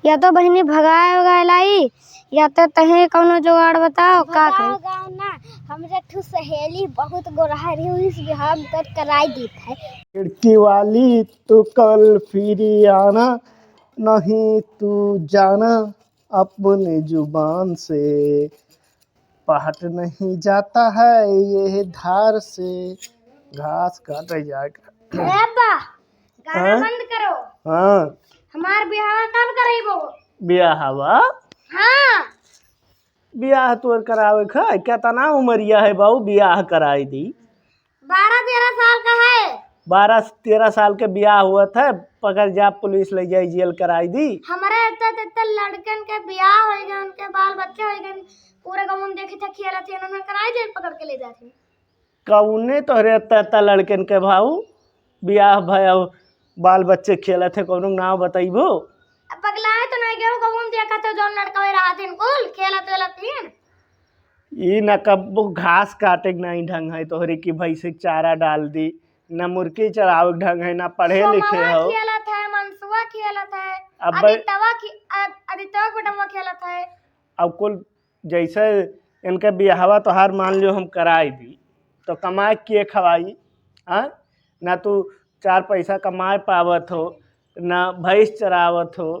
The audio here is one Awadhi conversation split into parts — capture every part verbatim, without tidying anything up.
या तो बहिनी भगाए उगाए लाई, या तो तहे कौनो जुगाड़ बताओ, का बताओ करी? गाओ ना, हमरे ठू सहेली बहुत गोरहरी हुई, इस बिहाव कर कराई दीत है। खिड़की वाली, तू कल फिर आना, नहीं तू जाना अपने जुबान से। पहट नहीं जाता है ये धार से। घास काटे जाएगा। ए अब्बा, गाना हाँ? बंद करो। हाँ। हमार बियाह कब करइबो? बियाहवा? हाँ। बियाह तोर करावे क है? केतना उमरिया है बाऊ, बियाह कराई दी? बारह तेरह साल का है। बारह तेरह साल के बियाह हुआ था, पकड़ जा पुलिस ले जाई जेल कराई दी। हमारे इतना इतना लड़कन के बियाह होई गए, उनके बाल बच्चे होई गए, पूरे गाँव में देखे थे खेलत थे, उन्होंने कराई जेल पकड़ के ले जाते। कौने तोहरे इतना इतना लड़कन के भाऊ बियाह भय, बाल बच्चे खेलत है, कौनो नाव बतइबो? अब पगलाए तो नहीं गयो, गाँव में देखा तो जौन लड़का रहा दिन कुल खेलत वेलत दिन। ई न कब्बो घास काटे के नहीं ढंग है तोहरे की भैंस के चारा डाल दी, न मुर्गी चरावे के ढंग है, न पढ़े लिखे सोमवा हो। खेलत है, मनसुआ खेलत है, अब आदित्यवा खी-, आ-, आदित्यवा के बेटवा खेलत है। अब कुल जैसे इनके बियाहवा तोहार मान लियो हम कराई दी, तो कमाए के खवाई? हाँ, ना तू चार पैसा कमाए पावत हो, ना भैंस चरावत हो।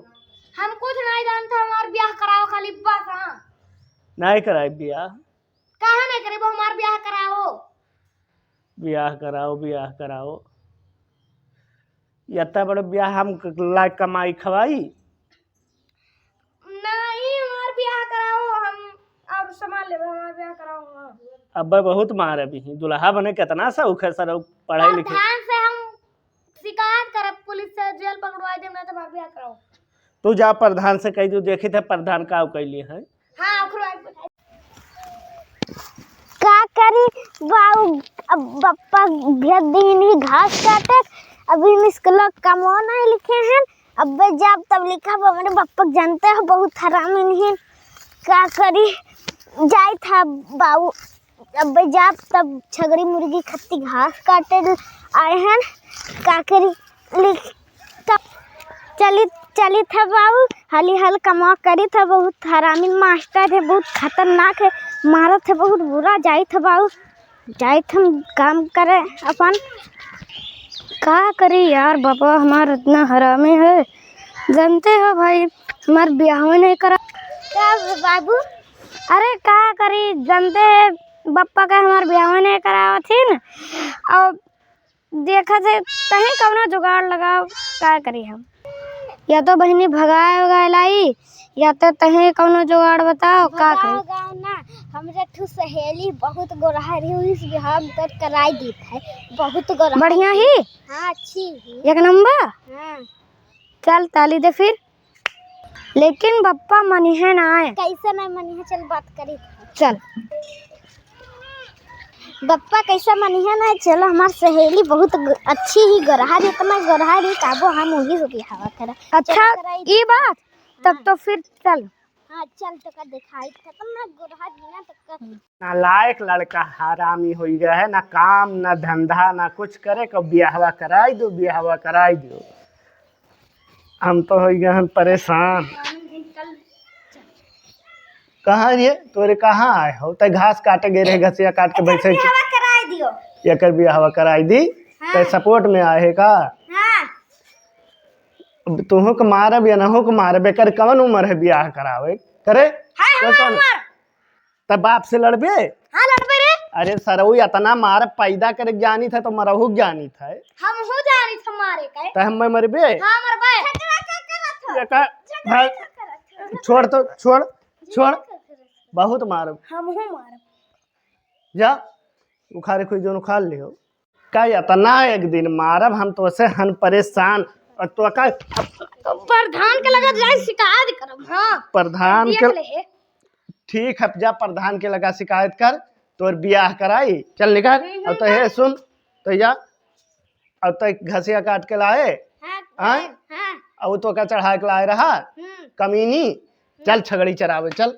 हम कुछ नहीं जानते, हमार बियाह कराओ खाली बस। हाँ। नहीं कराई बियाह। काहे नहीं करेबो, हमार बियाह कराओ। बियाह कराओ, बियाह कराओ। इतना बड़ा बियाह हम क-, ला कमाई खवाई? नहीं, हमार बियाह कराओ, हम और सामान लेबे, हमार बियाह कराओ। हाँ। अब्बे बहुत मारे भी हैं, दुल्हा बने कितना शौक है सर, पढ़ाई लिखे। प्रधान से हम शिकायत करब, पुलिस से जेल पकड़वाई देब, ना तो हमार बियाह कराओ। तू जा प्रधान से कह दू, देखी थे प्रधान का कैली है। हाँ, ओकरो आइब। का करी बाऊ, अब बप्पा भेज दीन ही घास काटे, अभी मिस के लोग कमो नहीं लिखे हैं। अब्बे जाब तब लिखब, हमरे बप्पा के जानते हो बहुत हरामी नहीं। का करी, जाइत है बाऊ, अब्बे जाब तब छगड़ी मुर्गी खत्ती घास काटे आए हैं। का करी, लिख तब चलित, चलित है बाऊ, हाली हाल कमा करित है, बहुत हरामी मास्टर है, बहुत खतरनाक है, मारत है बहुत बुरा। जाइत है बाऊ, जाइत हम काम करे अपन। का करी यार, बाबा हमार इतना हरामी है, जानते हो भाई, हमार बियाह नहीं करा। का बाबू? अरे का करी, जानते हैं बप्पा का हमार बियाह नहीं करावत ही न, और देखा से कहीं कौनो जुगाड़ लगाओ, का करी हम? या तो बहिनी भगाए उगाए लाई, या तो तहे कौनो जुगाड़ बताओ, का बताओ करी? गाओ ना, हमरे ठू सहेली बहुत गोरहरी हुई, इस बिहाव कर कराई दीत है, बहुत गोरहरी। बढ़िया ही? हाँ, अच्छी ही। एक नंबर? हाँ। चल ताली दे फिर। लेकिन बप्पा मनिहे ना आए। कैसे नहीं मनिहे, चल बात करी। चल। बप्पा कैसे मनिहे ना, चलो हमार सहेली बहुत ग-, अच्छी ही गोरहरी, इतना गोरहरी काबो हम वही से बियाह करा। अच्छा, चलो कराई। ई बात, तब हाँ। तो फिर चल। हाँ, चल तो का दिखाई, कितना गोरहरी ना तो का। नालायक लड़का हरामी होई गया है, ना काम, ना धंधा, ना कुछ करे, कब बियाहवा कराई दो, बियाहवा कराई दो। हम तो हो गए हैं परेशान। कहाँ रे? तोरे कहाँ आए हो? तै घास काटे गए रहे, घसिया काट के एकर बैठे। बियाहवा कराई दियो। एकर बियाहवा कराई दी? हाँ। तै support में आए है का? हाँ। अब तुहू के मारब या नहू के मारब, एकर कवन उम्र है बियाह करावे? करे? हाय, तो हमार कौन? उम्र। तब बाप से लड़बे? हाँ, लड़बे रे। अरे सरऊ, इतना मार पैदा करे ज्ञानी था तो मरहू ज्ञानी था। हम हो जानी था मारे का। तो हम मैं मरबे? हाँ, मरबे। झगड़ा का करत हो? ये का? झगड़ा भाई, का करत हो? छोड़ तो, छोड़, झगड़ा छोड़। का करत हो? बहुत मारब। हम हो मारब। जा, उखाड़े कोई जोन उखाड़ लियो। का इतना एक दिन मारब हम तोसे हन परेशान। और तो का प्रधान के लगे जाए शिकायत करब, हाँ। प्रधान देख के ले हे। ठीक है, जा प्रधान के लगा शिकायत कर, तोर बियाह कराई। चल निकल। हम्म, अब तो हे हम्म। सुन, तो जा, अब तो घसिया काट के लाए, हाँ, आय? हाँ। अब तो का चढ़ा के लाए रहा, हम्म। कमीनी। चल हम्म। छगड़ी चरावे, चल।